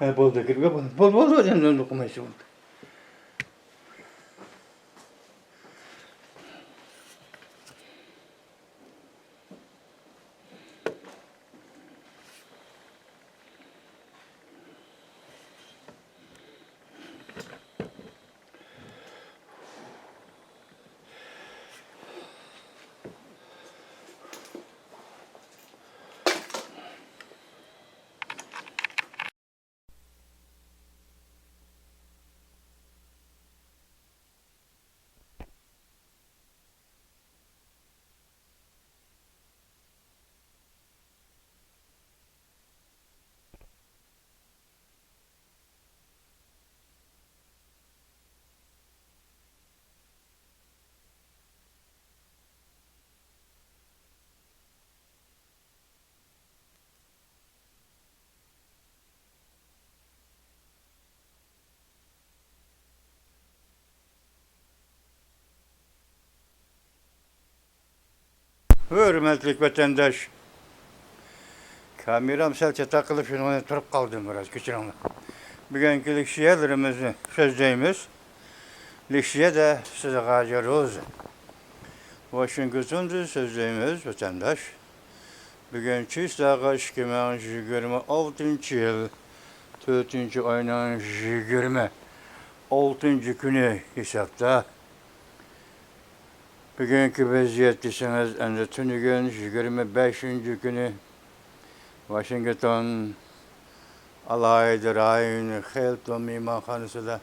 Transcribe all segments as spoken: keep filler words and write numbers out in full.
ھە، بولدى، كىرگە بولدى. بول، بولدى، ئەمدى ئۇنى ئوقۇمايسىز، بولدى. ھۆرمەتلىك ۋەتەنداش، كامېرام سەل چاتاق قىلىپ، شۇنىڭ بىلەن تۇرۇپ قالدىم بىراز، كەچۈرۈڭلار. بۈگۈنكى لېكسىيەلىرىمىزنى سۆزلەيمىز. لېكسىيەدە سىزغا ھازىر روزا. ۋاشىنگتوندىن سۆزلەيمىز، ۋەتەنداش. بۈگۈن چىسلاغا ئىككى مىڭ يىگىرمە ئالتىنچى يىل، تۆتىنچى ئاينىڭ يىگىرمە ئالتىنچى كۈنى ھېسابتا. بۈگۈنكى ۋەزىيەت دېسىڭىز، ئەمدى تۈنۈگۈن يىگىرمە بەشىنچى كۈنى، ۋاشىنگتون ئالاھىدە رايونى خىلتون مېھمانخانىسىدا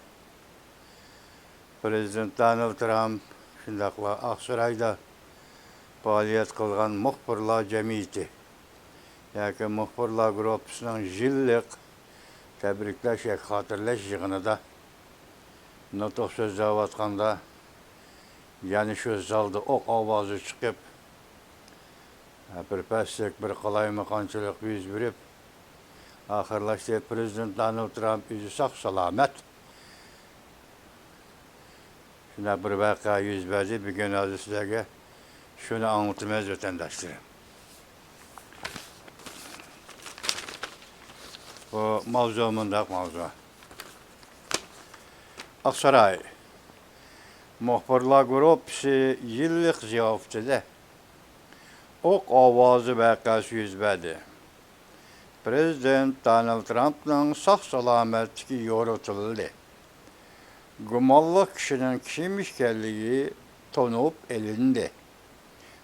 پىرېزىدېنت دونالد ترامپ، شۇنداقلا ئاقسارايدا پائالىيەت قىلغان مۇخبىرلار جەمئىيىتى ياكى مۇخبىرلار گۇرۇپپىسىنىڭ يىللىق تەبرىكلەش ياكى خاتىرىلەش يىغىنىدا نۇتۇق سۆزلەۋاتقاندا، يەنە شۇ زالدا ئوق ئاۋازى چىقىپ، بىر پەسلىك، بىر قالايمىقانچىلىق يۈز بېرىپ، ئاخىرلاشتى پىرېزىدېنت دونالد ترامپ ئۆزى ساق-سالامەت. شۇنداق بىر ۋەقە يۈز بەردى. بۈگۈن ھازىر سىلەرگە شۇنى ئاڭلىتىمىز، ۋەتەنداشلىرىم. بۇ ماۋزۇ مۇنداق ماۋزۇ. ئاقساراي. مۇخبىرلار گۇرۇپپىسى يىللىق زىياپىتىدە ئوق ئاۋازى ۋەقەسى يۈز بەردى. پىرېزىدېنت دونالد ترامپنىڭ ساق-سالامەتلىكى يورۇتۇلدى. گۇمانلىق كىشىنىڭ كىم ئىكەنلىكى تونۇپ ئېلىندى.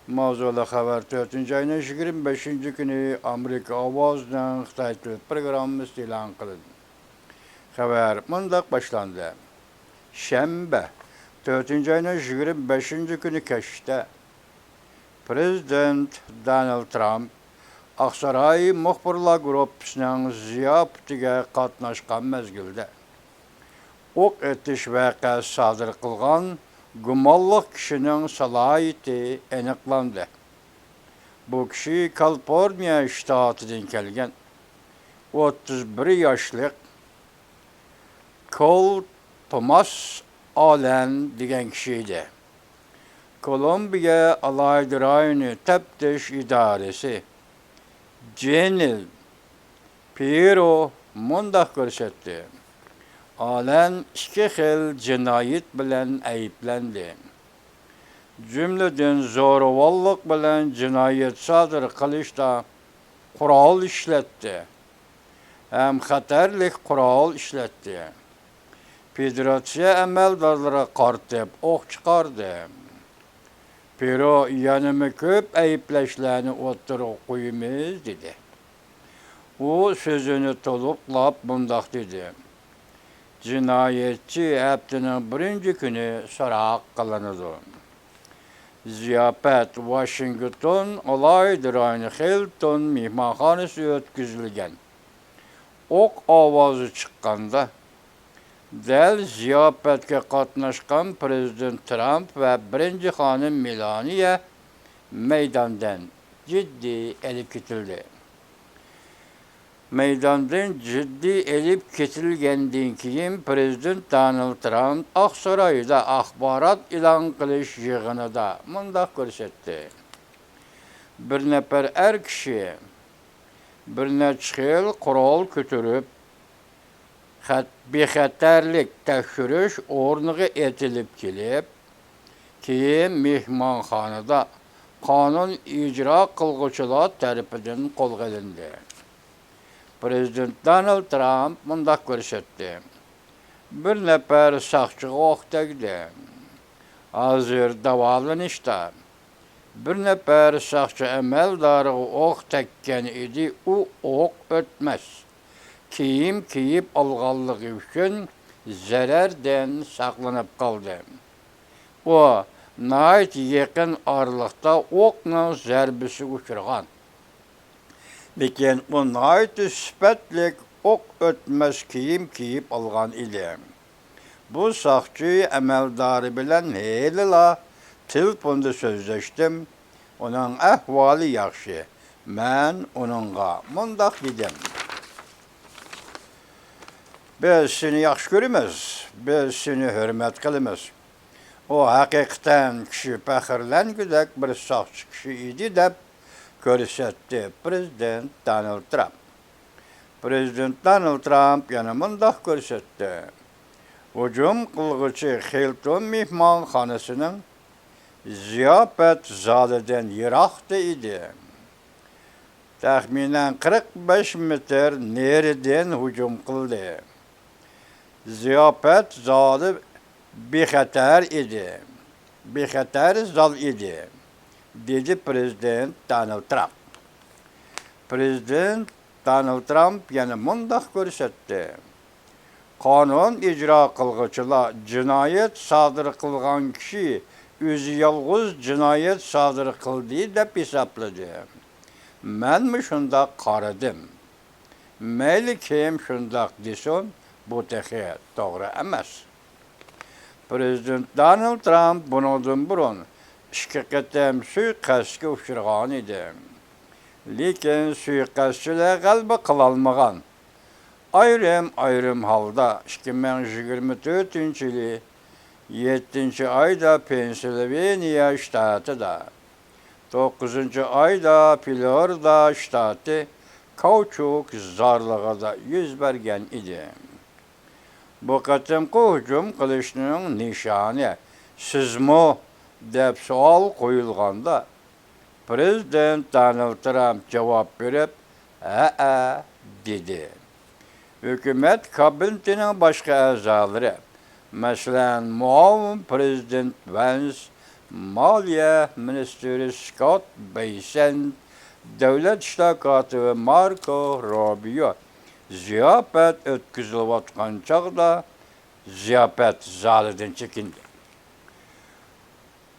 ماۋزۇلۇق خەۋەر تۆتىنچى ئاينىڭ يىگىرمە بەشىنچى كۈنى ئامېرىكا ئاۋازىنىڭ خىتاي تىل پروگراممىسىدا ئېلان قىلىندى. خەۋەر مۇنداق باشلاندى. شەنبە، تۆتىنچى ئاينىڭ يىگىرمە بەشىنچى كۈنى كەچتە پىرېزىدېنت دونالد ترامپ ئاقساراي مۇخبىرلار گۇرۇپپىسىنىڭ زىياپىتىگە قاتناشقان مەزگىلدە، ئوق ئېتىش ۋەقەسى سادىر قىلغان گۇمانلىق كىشىنىڭ سالاھىيىتى ئېنىقلاندى. بۇ كىشى كالىفورنىيە شتاتىدىن كەلگەن، ئوتتۇز بىر ياشلىق كول توماس ئالەن دېگەن كىشى ئىدى. كولومبىيە ئالاھىدە رايونى تەپتىش ئىدارىسى جېنىل پيېرو مۇنداق كۆرسەتتى: ئالەن ئىككى خىل جىنايەت بىلەن ئەيىبلەندى. جۈملىدىن زورىۋاللىق بىلەن جىنايەت سادىر قىلىشتا قورال ئىشلەتتى ھەم خەتەرلىك قورال ئىشلەتتى. فېدېراتسىيە ئەمەلدارلىرىغا قارىتىپ ئوق چىقاردى. پيېرو يەنىمۇ كۆپ ئەيىبلەشلەرنى ئوتتۇرىغا قويىمىز، دېدى. ئۇ سۆزىنى تولۇقلاپ مۇنداق دېدى: جىنايەتچى ھەپتىنىڭ بىرىنچى كۈنى سوراق قىلىنىدۇ. زىياپەت ۋاشىنگتون ئالاھىدە رايونى خىلتون مېھمانخانىسىدا ئۆتكۈزۈلگەن. ئوق ئاۋازى چىققاندا، دەل زىياپەتكە قاتناشقان پىرېزىدېنت ترامپ ۋە بىرىنچى خانىم مېلانىيە مەيداندىن جىددىي ئېلىپ كېتىلدى. مەيداندىن جىددىي ئېلىپ كېتىلگەندىن كېيىن، پىرېزىدېنت دونالد ترامپ ئاقسارايدا ئاخبارات ئېلان قىلىش يىغىنىدا مۇنداق كۆرسەتتى: بىر نەپەر ئەر كىشى بىر نەچچە خىل قورال كۆتۈرۈپ، خەت-، بىخەتەرلىك تەكشۈرۈش ئورنىغا ئېتىلىپ كېلىپ، كېيىن مېھمانخانىدا قانۇن ئىجرا قىلغۇچىلار تەرىپىدىن قولغا ئېلىندى. پرېزىدېنت دونالد ترامپ مۇنداق كۆرسەتتى: بىر نەپەر ساقچىغا ئوق تەگدى. ھازىر داۋالىنىشتا. بىر نەپەر ساقچى ئەمەلدارىغا ئوق تەگكەن ئىدى، ئۇ ئوق ئۆتمەس كىيىم كىيىپ ئالغانلىقى ئۈچۈن زەرەردىن ساقلىنىپ قالدى. ئۇ ناھايىتى يېقىن ئارىلىقتا ئوقنىڭ زەربىسىگە ئۇچرىغان. لېكىن ئۇ ناھايىتى سۈپەتلىك، ئوق ئۆتمەس كىيىم كىيىپ ئالغان ئىدى. بۇ ساقچى ئەمەلدارى بىلەن ھېلىلا تېلېفوندا سۆزلەشتىم. ئۇنىڭ ئەھۋالى ياخشى. مەن ئۇنىڭغا مۇنداق دېدىم: بىز سېنى ياخشى كۆرىمىز، بىز سېنى ھۆرمەت قىلىمىز. ئۇ ھەقىقەتەن كىشى پەخىرلەنگۈدەك بىر ساقچى كىشى ئىدى، دەپ كۆرسەتتى پرېزىدېنت دونالد ترامپ. پرېزىدېنت دونالد ترامپ يەنە مۇنداق كۆرسەتتى: ھۇجۇم قىلغۇچى خىلتون مېھمانخانىسىنىڭ زىياپەت زالىدىن يىراقتا ئىدى. تەخمىنەن قىرىق بەش مېتىر نېرىدىن ھۇجۇم قىلدى. زىياپەت زالى بىخەتەر ئىدى. بىخەتەر زال ئىدى، دېدى پرېزىدېنت دونالد ترامپ. پرېزىدېنت دونالد ترامپ يەنە مۇنداق كۆرسەتتى: قانۇن ئىجرا قىلغۇچىلار جىنايەت سادىر قىلغان كىشى ئۆزى يالغۇز جىنايەت سادىر قىلدى دەپ ھېسابلىدى. مەنمۇ شۇنداق قارىدىم. مەيلى كىم شۇنداق دېسۇن، بۇ تېخى توغرا ئەمەس. پرېزىدېنت دونالد ترامپ بۇنىڭدىن بۇرۇن ئىككى قېتىم سۇيىقەستكە ئۇچرىغان ئىدى. لېكىن سۇيىقەستچىلەر غەلىبە قىلالمىغان. ئايرىم-ئايرىم ھالدا ئىككى مىڭ يىگىرمە تۆتىنچى يىلى يەتتىنچى ئايدا پېنسىلۋانىيە شتاتىدا، توققۇزىنچى ئايدا فلورىدا شتاتى كاۋچۇك زارلىقىدا يۈز بەرگەن ئىدى. بۇ قېتىمقى ھۇجۇم قىلىشنىڭ نىشانى سىزمۇ؟ دەپ سوئال قويۇلغاندا، پرېزىدېنت دونالد ترامپ جاۋاب بېرىپ، ھەئە، دېدى. ھۆكۈمەت كابىنېتىنىڭ باشقا ئەزالىرى، مەسىلەن، مۇئاۋىن پرېزىدېنت ۋەنس، مالىيە مىنىستىرى سكوت بېيسېنت، دۆلەت ئىشلار كاتىپى ماركو روبىيو زىياپەت ئۆتكۈزۈلۈۋاتقان چاغدا زىياپەت زالىدىن چېكىندى.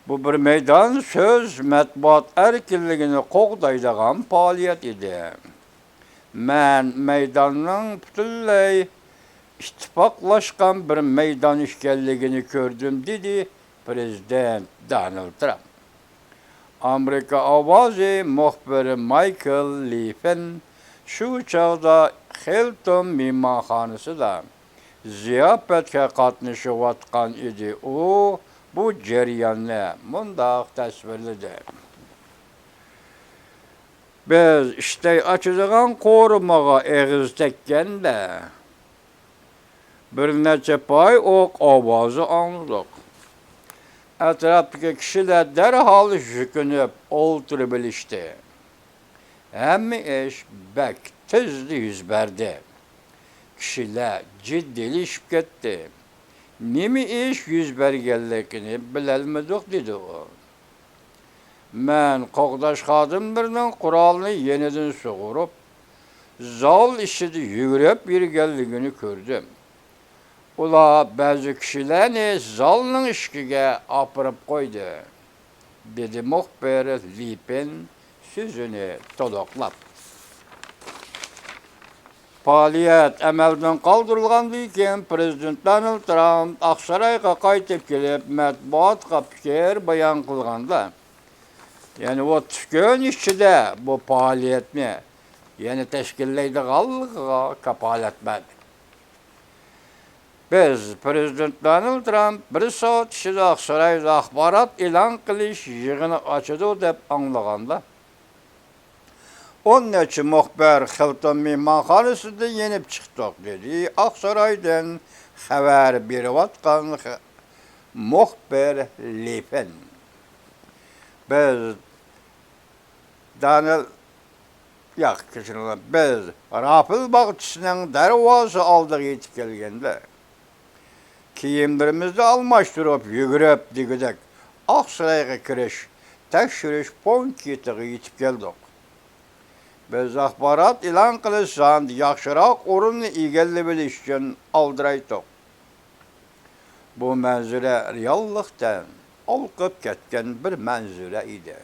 بۇ بىر مەيدان سۆز، مەتبۇئات ئەركىنلىكىنى قوغدايدىغان پائالىيەت ئىدى. مەن مەيداننىڭ پۈتۈنلەي ئىتتىپاقلاشقان بىر مەيدان ئىكەنلىكىنى كۆردۈم، دېدى پرېزىدېنت دونالد ترامپ. ئامېرىكا ئاۋازى مۇخبىرى مايكل لىفىن شۇ چاغدا خىلتون مېھمانخانىسىدا زىياپەتكە قاتنىشىۋاتقان ئىدى. ئۇ بۇ جەرياننى مۇنداق تەسۋىرلىدى: بىز ئىشتەي ئاچىدىغان قورۇمىغا ئېغىز تەگكەندە، بىر نەچچە پاي ئوق ئاۋازى ئاڭلىدۇق. ئەتراپتىكى كىشىلەر دەرھال يۈكۈنۈپ ئولتۇرۇۋېلىشتى. ھەممە ئىش بەك تېزلا يۈز بەردى. كىشىلەر جىددىيلىشىپ كەتتى. نېمە ئىش يۈز بەرگەنلىكىنى بىلەلمىدۇق، دېدى ئۇ. مەن قوغداش خادىملىرىنىڭ قورالنى يېنىدىن سۇغۇرۇپ، زال ئىچىدە يۈگۈرۈپ يۈرگەنلىكىنى كۆردۈم. ئۇلار بەزى كىشىلەرنى زالنىڭ ئىشىكىگە ئاپىرىپ قويدى، دېدى مۇخبىر لىپىن سۆزىنى تولۇقلاپ. پائالىيەت ئەمەلدىن قالدۇرۇلغاندىن كېيىن، پرېزىدېنت دونالد ترامپ ئاقسارايغا قايتىپ كېلىپ، مەتبۇئاتقا پىكىر بايان قىلغاندا، يەنى ئوتتۇز كۈن ئىچىدە بۇ پائالىيەتنى يەنە تەشكىللەيدىغانلىقىغا كاپالەت بەردى. بىز پرېزىدېنت دونالد ترامپ بىر سائەت ئىچىدە ئاقسارايدا ئاخبارات ئېلان قىلىش يىغىنى ئاچىدۇ دەپ ئاڭلىغاندا، ئون نەچچە مۇخبىر خىلتون مېھمانخانىسىدا يېنىپ چىقتۇق، دېدى ئاقسارايدىن خەۋەر بېرىۋاتقان خ-، مۇخبىر لېفېن. بىز دانىل، ياق، كەچۈرۈڭلار، بىز رافېل باغچىسىنىڭ دەرۋازا ئالدىغا يېتىپ كەلگەندە، كىيىملىرىمىزنى ئالماشتۇرۇپ، يۈگۈرۈپ دېگۈدەك ئاقسارايغا كىرىش تەكشۈرۈش پونكىتىغا يېتىپ كەلدۇق. بىز ئاخبارات ئېلان قىلىش زالىدا ياخشىراق ئورۇننى ئىگىلىۋېلىش ئۈچۈن ئالدىرايتتۇق. بۇ مەنزىرە رېئاللىقتىن ھالقىپ كەتكەن بىر مەنزىرە ئىدى.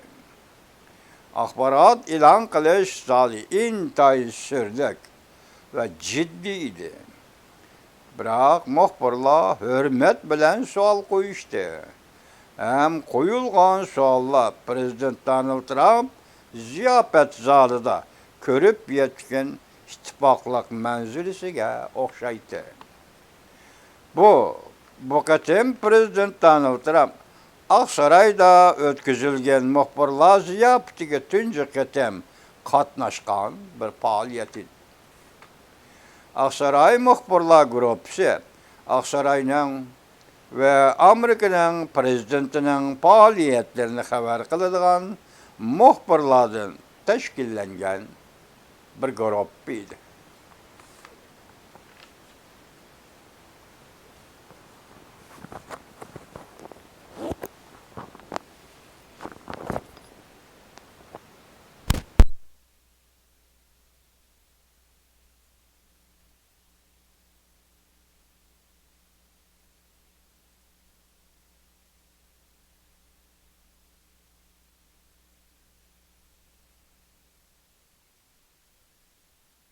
ئاخبارات ئېلان قىلىش زالى ئىنتايىن سۈرلۈك ۋە جىددىي ئىدى. بىراق مۇخبىرلار ھۆرمەت بىلەن سوئال قويۇشتى ھەم قويۇلغان سوئاللار پىرېزىدېنت دونالد ترامپ زىياپەت زالىدا كۆرۈپ يەتكەن ئىتتىپاقلىق مەنزىرىسىگە ئوخشايتتى. بۇ، بۇ قېتىم پىرېزىدېنت دونالد ترامپ ئاقسارايدا ئۆتكۈزۈلگەن مۇخبىرلار زىياپىتىگە تۇنجى قېتىم قاتناشقان بىر پائالىيەت ئىدى. ئاقساراي مۇخبىرلار گۇرۇپپىسى ئاقساراينىڭ ۋە ئامېرىكىنىڭ پىرېزىدېنتىنىڭ پائالىيەتلىرىنى خەۋەر قىلىدىغان مۇخبىرلاردىن تەشكىللەنگەن بىر گۇرۇپپا ئىدى.